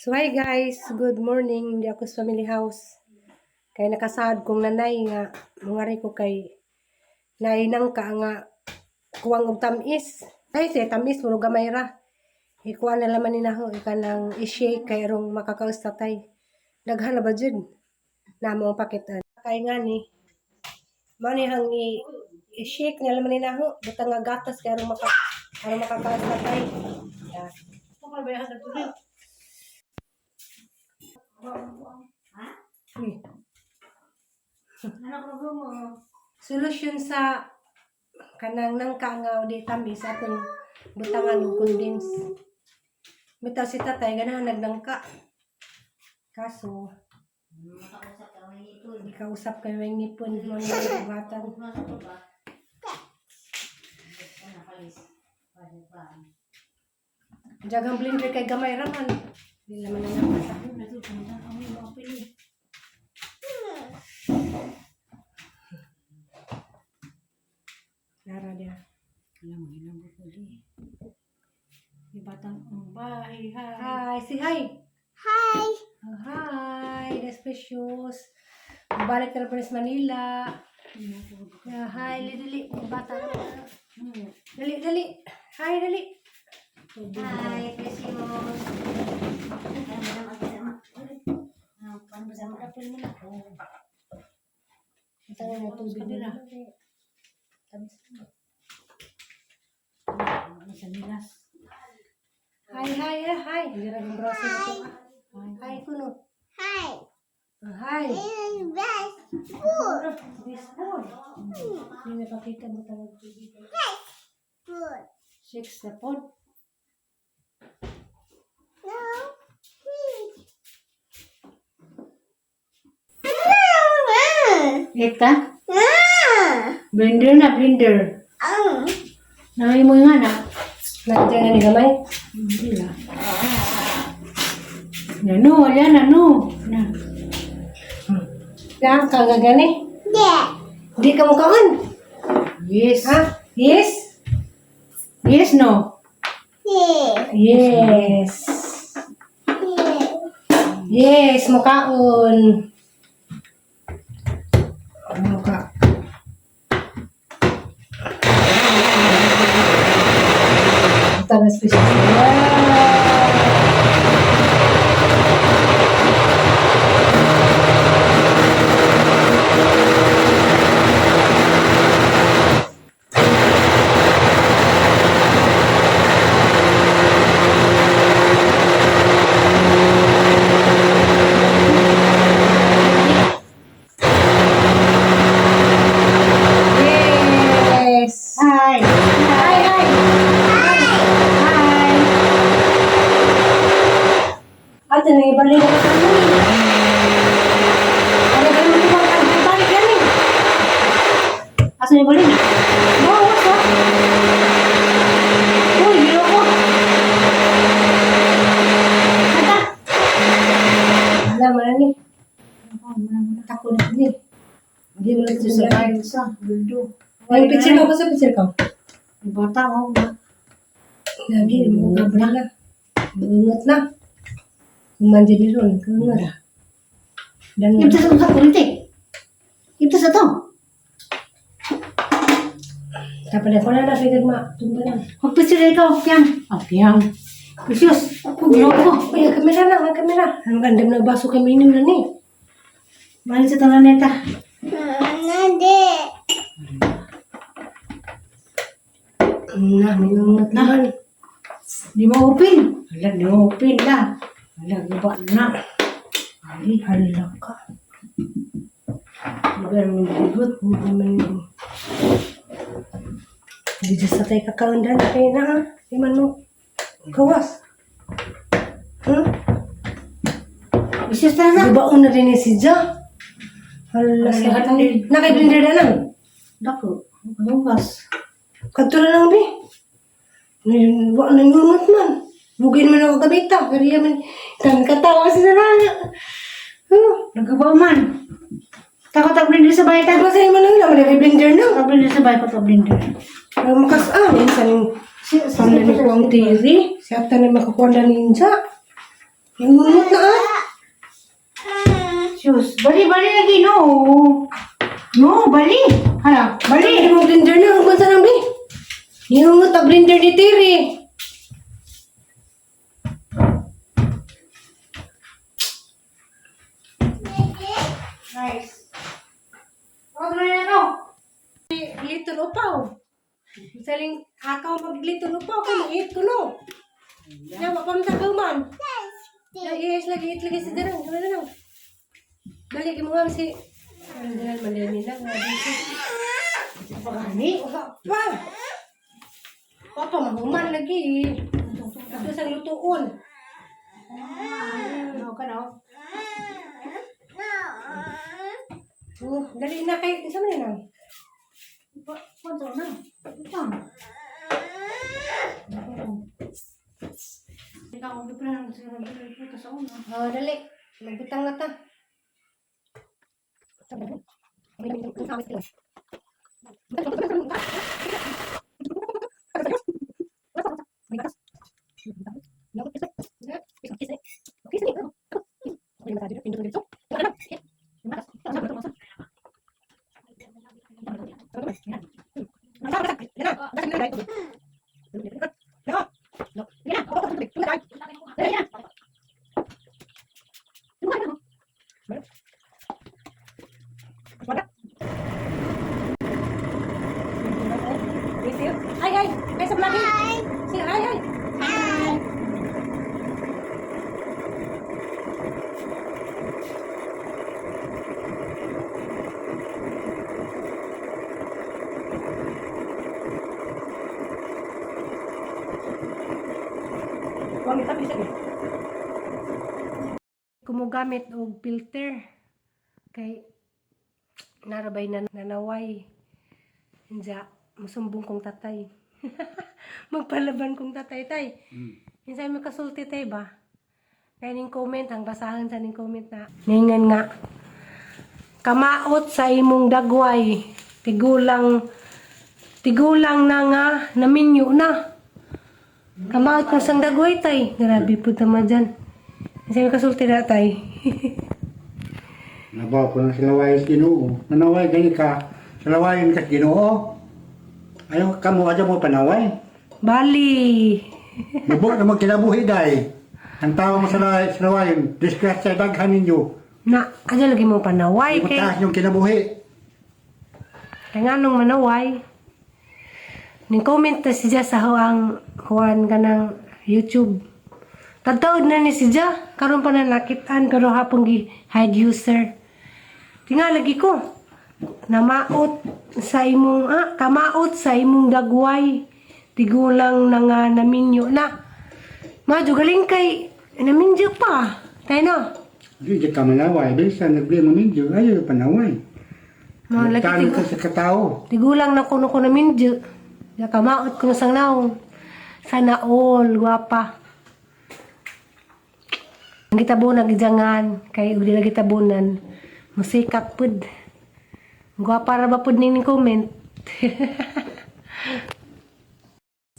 So hi guys, good morning. Di ako sa family house. Kay nakasaad kong nanay nga mungari ko kay nainang ka nga kuwang og tamis. Ay siya tamis murag gamay ra. Ikuha na laman ni naho ika nang i-shake kay arong makakaus tatay. Daghan na ba jud? Na mo pakitan. Kay nga ni mani hang i-shake na laman ni naho butang nga gatas kay arong makakaus tatay. Yeah. Solusyon sa kanang nangka nga di tamis atong butangan og condense. Bitaw si tatay ganahan nagnangka. Kaso di kausap kay may ngipon mo ni batan. Jagang blender kay gamay ra man. Di naman na nasa. Nara dia. Alam mo, hinabot ulit. Yung batang, bye, hi. Hi, say hi. Hi. Oh, hi, that's precious. Balik na rin sa Manila. Yeah, hi, dali, dali. Bata na. Dali, dali. Hi, dali. Hi, precious. Ito na tubig nila. Tamis na. Ano sa nilas? Hi, hi, ah, hi. Hindi rin yung braso na ito. Ah. Hi, kuno. Hi. Ah, hi. Best food. This food. Hindi napakita mo talaga tubig. Food. Six na pod. No. Heat. Eight ka? Blender na, blender. Nangay mo nga na. Nandiyan nga ni gamay. Hindi la. Nano, wala na, no. Na. Na, kang gagani. Yeah. Di ka mukaan. Yes. Ha? Yes? Yes, no. Yeah. Yes. Yeah. Yes, mukaon. Muka. Ito na special. Wow! Yes! Hi. Hi, hi! Hi! Ate, nangibalik na sa amin. Ano ka naman ito? Balik yan eh. Asa niyo ba rin? Bawas ah. Uy, gino ko. Ata. Wala man ni. Tako na ni. Hindi mo lang Ito sa bayo sa, bildo. Ay, picture ka ko sa picture ka. Yung bata, oh, na. Lagi, mo ka na. Bungot na. Kumandi di ron, kungot. Dan Ito sa usap kulit. Ito sa to. Tapos na ko na napigag ma. Tumba lang. Magpicture ikaw, Piang. Ah, Piang. Precious. Oh, gino ko. Uy, ang kamera na, ang kamera. Ano gandam na baso kami inom na ni. Balik sa tanan neta. Nande. Na, minungot naman. Di mo open. Hala, di mo open la. Hala, guba na. Ali, Hala ka. lugar mo bigot. Hindi man yun. Hindi dyan sa tayo kakaundan. Kaya na ha. Di man mo. Kawas. Precious na na. Gubaon na rin ni si Ja. Hala sa Hala, tayo. Nakablender na lang. Dako, bukas. Kadto na lang bi. Wa na ngungot man. Bugin man ako gamita. Pero yan man. Kami katawa sa sarana. Huh. Nagaba man. Takot ang blender sa bahay ta. Tapos ay man lang naman nag-blender na. Ang blender sa bahay ko to blender. Ay makas-an. Minsan yung Si Panda ni Kuang TV. Siya ta ni makakuha na ninja. Nangungot na ah. Sus, bali bali lagi no. No, bali. Hala, Bali bali. mo blender na ang bansa nang bi. Ningungot ang blender ni Terry. Nice. Oh, na no. Little upaw. Saling akaw mag little upaw ko mag-eat ko no. Ya, wa pa man sa kauman. Ya, yes, lagi eat lagi si Darang. Dali lang. Dali kay mo si Ano dali malini lang. Pagani. Wa pa. Wa pa mahuman lagi. Ato sa lutuon. No ka no. Oh, dali na kay isa man lang. Kwanto na. Utang. Ikaw ang giprahan sa mga sa una. Oh, dali. Magbutang na ta. Hi, hi. Hi sa vlog. Hi. Say hi, hi. Hi. Kumugamit og filter kay narabay na nanaway. Inja, musumbong kong tatay. Magpalaban kong tatay, tay. Insay mo kasulti tay ba? Kaya ning comment, ang basahan sa ning comment na. Ningan nga. Kamaot sa imong dagway, tigulang tigulang na nga naminyo na. Kamaot na sang dagway tay. Grabe po tama dyan. Insay mo kasulti na tay. Nabaw ko ng silaway sa Ginoo. Nanaway gani ka. Silawayin ka sa Ginoo. Ayaw ka mo adya mo panaway. Bali. Mubo na magkinabuhi day. Ang tao mo sa silawayin, disgrasya daghan ninyo. Na, adya lagi mo panaway Ay, kay. taas yung kinabuhi. Kaya nga nung manaway, ning comment na si Ja sa huang huan ka ng YouTube. Tagtaod na ni si Ja, karon pa na nakitaan pero hapon gi hide user. Tinga lagi ko namaot sa imong kamaot sa imong dagway tigulang na nga naminyo na. Madyo galing kay naminyo pa. Tayo na. Di di ka manaway. Bisan nagbi mo ninyo, ayaw panaway. Mga lagi Nagtalo ka sa katao. Tigulang na kuno ko na minjo. Ya kamaot ko na sang naong. Sana all, gwapa. Ang gitabunan gijangan kay ug dili gitabunan. Musikat pud. Gwapa ra ba pud ning comment.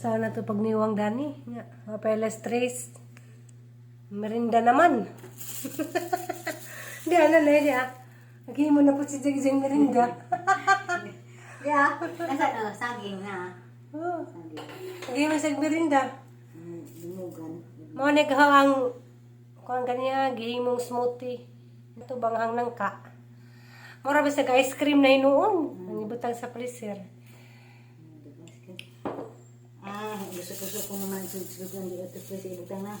Sana to pagniwang dani nga mapela stress. Merinda naman. Di ana na di ah. Lagi mo na po si Jag Jag merinda. Ya, nasa no, saging na. Oh. Lagi mo sa merinda. Lumugan. Mo ni ang kuan kaniya gihimong smoothie. Ito banghang nangka. Mura ba sa ice cream na hinuon? Ang ibutang sa freezer. Ah, gusto ko naman gusto ko hindi ito ko sa ibutang na.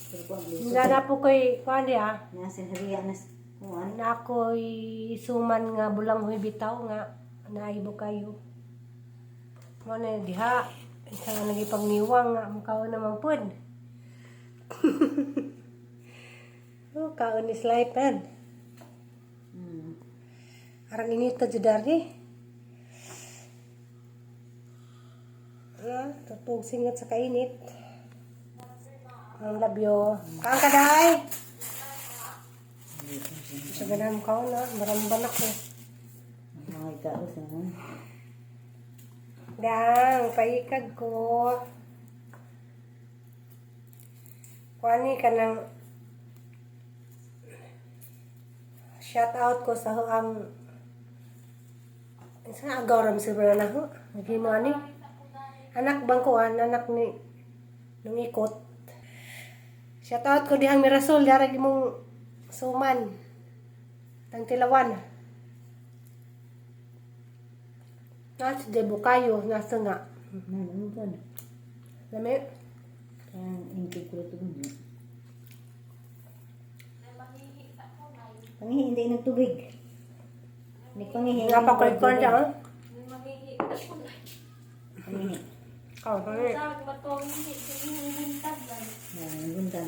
Pero ko ang Nga na po ko'y kuan di ah. Nasa hariya na kuan. Na ako'y suman nga bulang huy bitaw nga naibo kayo. Mo na diha isa nga nagipagniwang nga mukaon naman pud. Oh, kaon is life man. Arang init ta jud ari. Ah, tutog singot sa kainit. Ang labyo. Kaan ka dahay? Sa ganahan ka na, maramban ako. Mga ikaw sa Dang, paikag ko. Kuani ka ng Shout out ko sa ang sa agaw ram siguro na ho. Naghimo ani. Anak bang kuan, anak ni nung ikot. Shout out ko dihang Mirasol, dara imong suman. Tangtilawan. Nasa Debo kayo, nasa nga. Ano ba? Lami. Kaya ingkig ko ito. Pangihi, hindi ng tubig. Hindi pangihi. Nga pa ko ikon siya, ha? Pangihi. Oh, pangihi. Yan, buntan.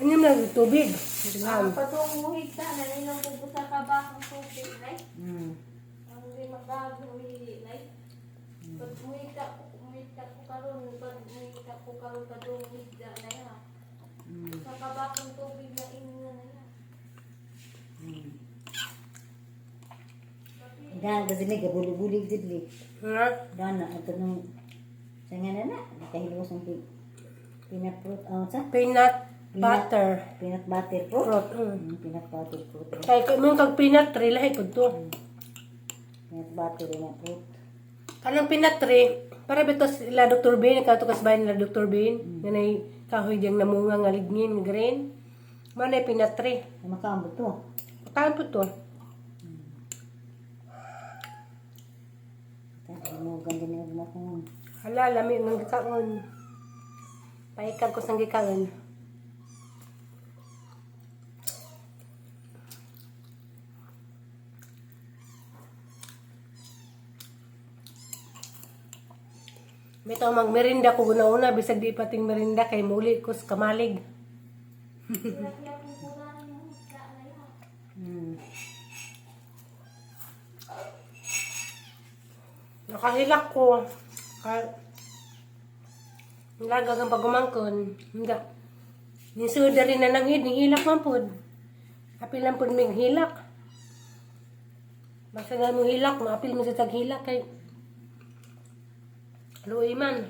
Ano yung nag tubig? Daghan. Patunguhig sa nanilang kubusa ka ba ang tubig nay? Ang di magaguhi nay. Pag muhita ko, muhita ko karon, pag muhita ko karon padungig da nay ha. Sa kabakong tubig na inyo na ha. Dan kasi ni gabulig-bulig did ni. Ha? Dan na ato nung sa nga na na nakahiluwas ang peanut fruit oh sa Peanut butter. Peanut butter fruit. Fruit. Peanut butter fruit. Kay kay mong kag peanut tree lahi pud to. Peanut butter na fruit. Kanang peanut tree, para bito sila Dr. Bean, kato kasbayan nila Dr. Bean, nga nay kahoy diyang namunga nga lignin, nga green. Mao na peanut tree. Ay makaambot to. Pagkaan po to. Ta mo ganda ni og makon. Hala, lami ng gikaon. Paikag ko sang gikaon. Bitaw magmerinda ko guna-una bisag di pating merinda kay muli ko sa kamalig. Nakahilak ko. Kay Lagag ang pagumangkon. Hindi. Nisuda rin na nanghid, nihilak man pod. Apil lang pod mig hilak. Basta nga mo hilak, maapil mo sa taghilak kay luoy man.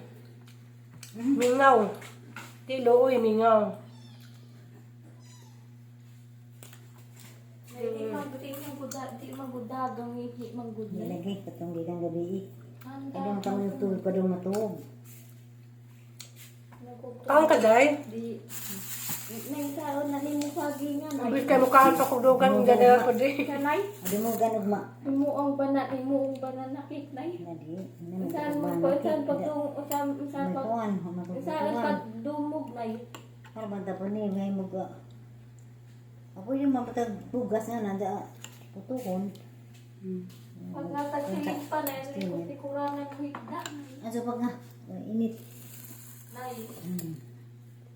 Mingaw. Di luoy, mingaw. Nay, di mag di maguda, di maguda ang ihi manggud nay. Nalagay katong gikan gabi. Anda. Kadong kami tubig padong matuog. Kaon ka, day? Di nay saon na nimo sagingan nay. Abis kay mukhaan pa kong dugan, ganda ko di. Kanay, Adi mo ganog ma. imuong bana, imuong banana cake nay. Nadi. Ano Saan mo pa, saan pag saan saan pag Matuan, saan matuan. pag dumog nay. Para banta pa ni may muga. Ako yung mapatag bugas nga nanda putukon. Pag natagsilig pa nay, ano ko sikurangan higda. Ano pag nga init. Nay,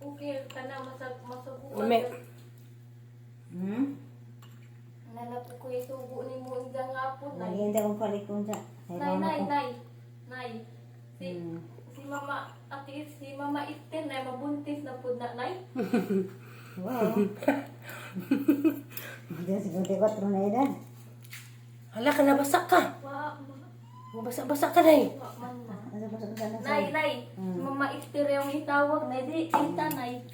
okay ka na masag masubuan. Lami. Nana po ko isubo ni mo ang nga po nay. Lagi hindi akong palikon sa. Nay, nay, nay. Nay. Si si mama ati si mama Iten nay mabuntis na pud na nay. Wow. Hindi 54 na edad. Hala ka, nabasa ka. Wa ma, Basa-basa ka, day. wa man na. Ano ba sa sana sa? Nay, nay. Mama Iten yung itawag nay di ita nay.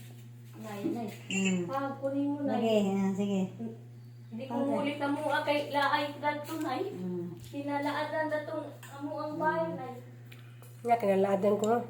Nay, nay. Pag kunin mo nay. Lagi, sige. Di ko muli sa mua kay laay kadto nay. Kinalaan na datong amo ang bahay nay. Nga, kinalaadan ko.